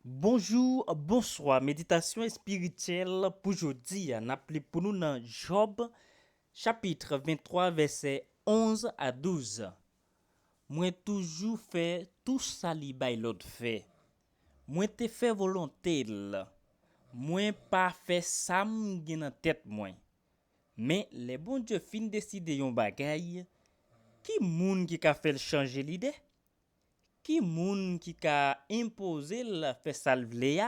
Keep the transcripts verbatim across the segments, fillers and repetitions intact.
Bonjou, bonswa. Meditasyon espirityèl pou jodi a. N ap li pou nou nan Jòb, chapit venntwa, vèsè onz a douz. Mwen toujou fè tou sa li bay lòd fè. Mwen te fè volonte l. Mwen pa fè sa m gen nan tèt mwen. Men, lè Bondye fin deside yon bagay, ki moun ki ka fè l chanje lide? Ki moun ki ka enpoze l fè sa l vle a?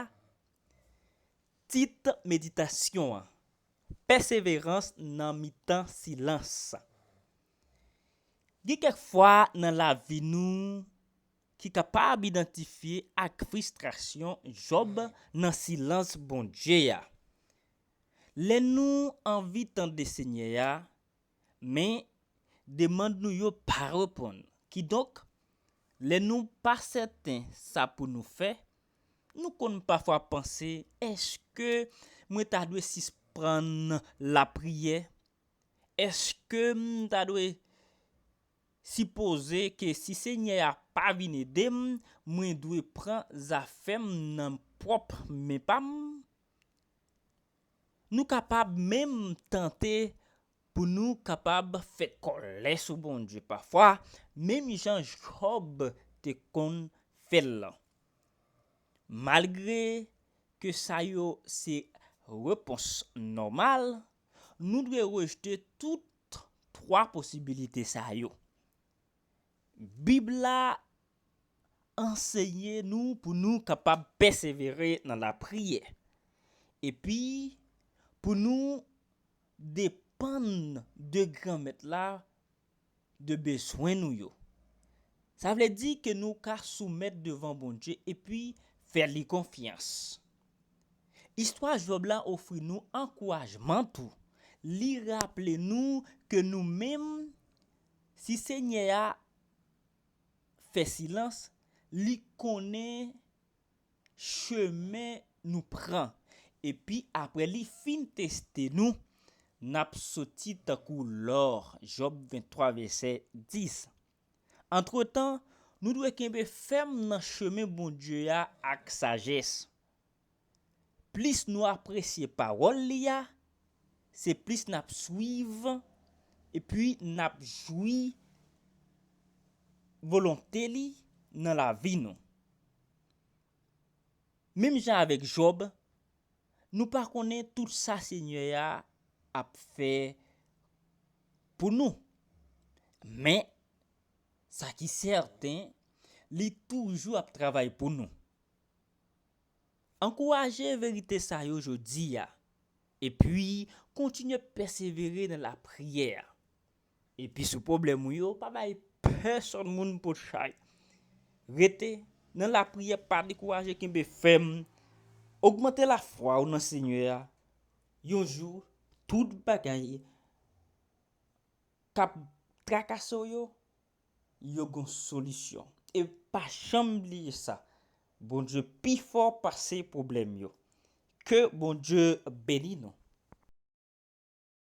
Tit meditasyon an: Pèseverans nan mitan silans. Gen kèk fwa nan lavi nou ki kapab idantifye ak fristrasyon Jòb nan silans Bondye a. Lè nou anvi tande Senyè a, men demann nou yo pa reponn. Kidonk, lè nou pa sèten sa pou nou fè, nou konn pafwa panse, èske mwen ta dwe sispann lapriyè? Èske m ta dwe sipoze ke si Senyè a pa vin ede m, mwen dwe pran zafè m nan pwòp men pa m? Nou kapab menm tante pou nou kapab fè kòlè sou Bondye pafwa, menm jan Jòb te konn fè l lan. Malgre ke sa yo se repons nòmal, nou dwe rejte tout twa posibilite sa yo. Bib la anseye nou pou nou kapab pèsevere nan lapriyè. Epi, pou nou depann de Granmèt la de bezwen nou yo. Sa vle di ke nou ka soumèt devan Bondye epi fè li konfyans. Istwa Jòb la ofri nou ankourajman tou. Li raple nou ke nou menm, si Senyè a fè silans, li konnen chemen nou pran. Epi apre li fin teste nou, n ap soti tankou lò. Jòb venntwa, vèsè dis. Antretan, nou dwe kenbe fèm nan chemen Bondye a ak sajès. Plis nou apresye pawòl li a, se plis n ap swiv, epi n ap jwi volonte li nan lavi nou. Menm jan avèk Jòb, nou pa konnen tout sa Senyè a ap fè pou nou. Men, sa ki sèten, li toujou ap travay pou nou. Ankouraje verite sa yo jodi a, epi kontinye pèsevere nan lapriyè. Epi sou pwoblèm ou yo, pa bay pèsonn moun po chay. Rete nan lapriyè, pa dekouraje, kenbe fèm. Ogmante lafwa w nan Senyè a. Yon jou, tout bagay k ap trakase w yo, yo gon solisyon. E pa janm bliye sa, Bondye pi fò pase pwoblèm yo. Ke Bondye beni nou.